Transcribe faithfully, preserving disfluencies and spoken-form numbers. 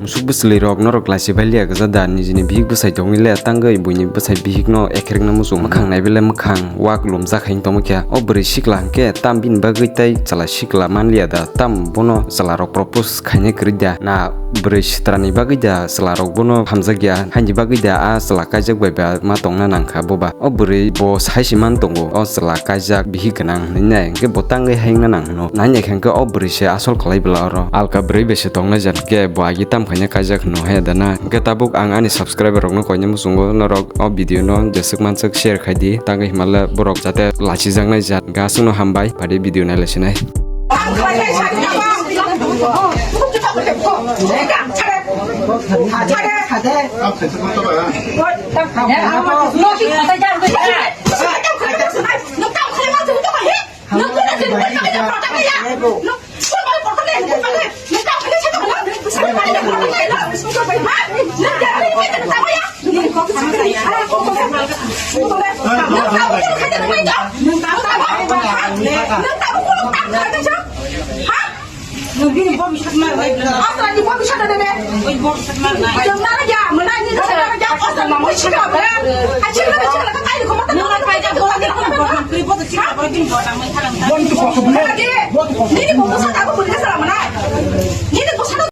Musuk bwswlwi rok norok lachi baliya gajada nijini bihik bwsai tongwi le tangwi buini bwsai bihik no ekhrekna muchung mwkhang naibe le mwkhang wak lumjak hai tongma khe o bwrwi sikla hwnkhe tam bini bagwi tei chwla sikla manliya da tam bono chwla rok propose khaina kwrwi da na bwrwi sitrani bagwi da chwla rok bono hamjakya haini bagwi da a chwla kaijak bai ba ma tongna nangkha boba. O bwrwi bo sai se man tongo, o chwla kaijak bihik gwnang hinwi nai, hwnkhe bo tangwi hai wngna nang hwno. Nai nai khe hwnkhe o bwrwi se asol khlai bwla oro. Alka bwrwi bai se tongnai jat khe bo agi tam khaina kaijak hwno he da na. Hwnkhe tabuk ang ani subscriber rokno koina muchungo norok o video no jeswk manswk share khai di. Tangwi himale borok jate lachijaknai jat. Hwnkhe aswkno hambai, phadi video nailaisinai. Nung bini bo bisa ma bai bla. Asra ni bo bisa da ne. Oi bo bisa ma na. Jom na ya, mana ni da ya, asra ma mo sika ba. A chira ba chira ka tai ko mata. Nung na pai ja bo ni ko bo na pri bo chira ba din bo na mai thalang. Bo ni ko ko. Ni ni bo sa ta ko bo ni sa mana.